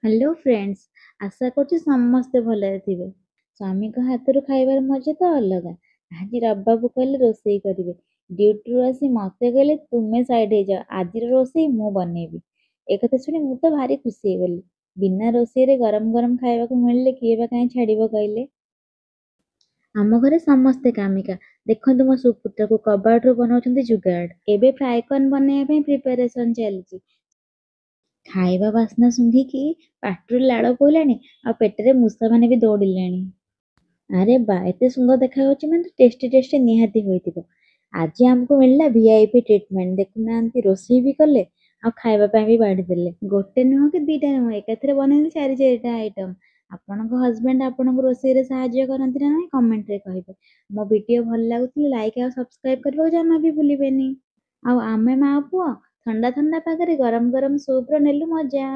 Hello friends, ଆଶା କରୁଛି ସମସ୍ତେ ଭଲରେ ଥିବେ। ସ୍ୱାମୀଙ୍କ ହାତରୁ ଖାଇବାର ମଜା ତ ଅଲଗା। ଆଜି ରବିବାବୁ କହିଲେ ରୋଷେଇ କରିବେ। ଡ୍ୟୁଟିରୁ ଆସି ମୋତେ କହିଲେ, ତୁମେ ସାଇଡ୍ ହେଇଯାଅ, ଆଜିର ରୋଷେଇ ମୁଁ ବନେଇବି। ଏକଥା ଶୁଣି ମୁଁ ତ ଭାରି ଖୁସି ହେଇଗଲି। ବିନା ରୋଷେଇରେ ଗରମ ଗରମ ଖାଇବାକୁ ମିଳିଲେ କିଏ ବା କାହିଁ ଛାଡ଼ିବ କହିଲେ? ଆମ ଘରେ ସମସ୍ତେ କାମିକା। ଦେଖନ୍ତୁ, ମୋ ସୁପୁତ୍ରକୁ କବାଟରୁ ବନାଉଛନ୍ତି ଯୁଗାଡ଼। ଏବେ ଫ୍ରାଏ କର୍ନ ବନେଇବା ପାଇଁ ପ୍ରିପାରେସନ୍ ଚାଲିଛି। ଖାଇବା ବାସ୍ନା ଶୁଙ୍ଘିକି ପାଟିରୁ ଲାଳ ବୋହିଲାଣି ଆଉ ପେଟରେ ମୂଷାମାନେ ବି ଦୌଡ଼ିଲେଣି। ଆରେ ବା, ଏତେ ସୁନ୍ଦର ଦେଖାଯାଉଛି ମାନେ ଟେଷ୍ଟି ଟେଷ୍ଟି ନିହାତି ହୋଇଥିବ। ଆଜି ଆମକୁ ମିଳିଲା ଭିଆଇପି ଟ୍ରିଟମେଣ୍ଟ। ଦେଖୁନାହାନ୍ତି, ରୋଷେଇ ବି କଲେ ଆଉ ଖାଇବା ପାଇଁ ବି ବାଢ଼ିଦେଲେ। ଗୋଟେ ନୁହଁ କି ଦୁଇଟା ନୁହଁ, ଏକାଥରେ ବନେଇଲେ ଚାରି ଚାରିଟା ଆଇଟମ୍। ଆପଣଙ୍କ ହଜବେଣ୍ଡ ଆପଣଙ୍କୁ ରୋଷେଇରେ ସାହାଯ୍ୟ କରନ୍ତି ନା ନାହିଁ, କମେଣ୍ଟରେ କହିବେ। ମୋ ଭିଡ଼ିଓ ଭଲ ଲାଗୁଥିଲେ ଲାଇକ୍ ଆଉ ସବସ୍କ୍ରାଇବ୍ କରିବାକୁ ଜମା ବି ଭୁଲିବେନି। ଆଉ ଆମେ ମା ପୁଅ ଥଣ୍ଡା ଥଣ୍ଡା ପାଗରେ ଗରମ ଗରମ ସୁପ୍ର ନେଲୁ ମଜା।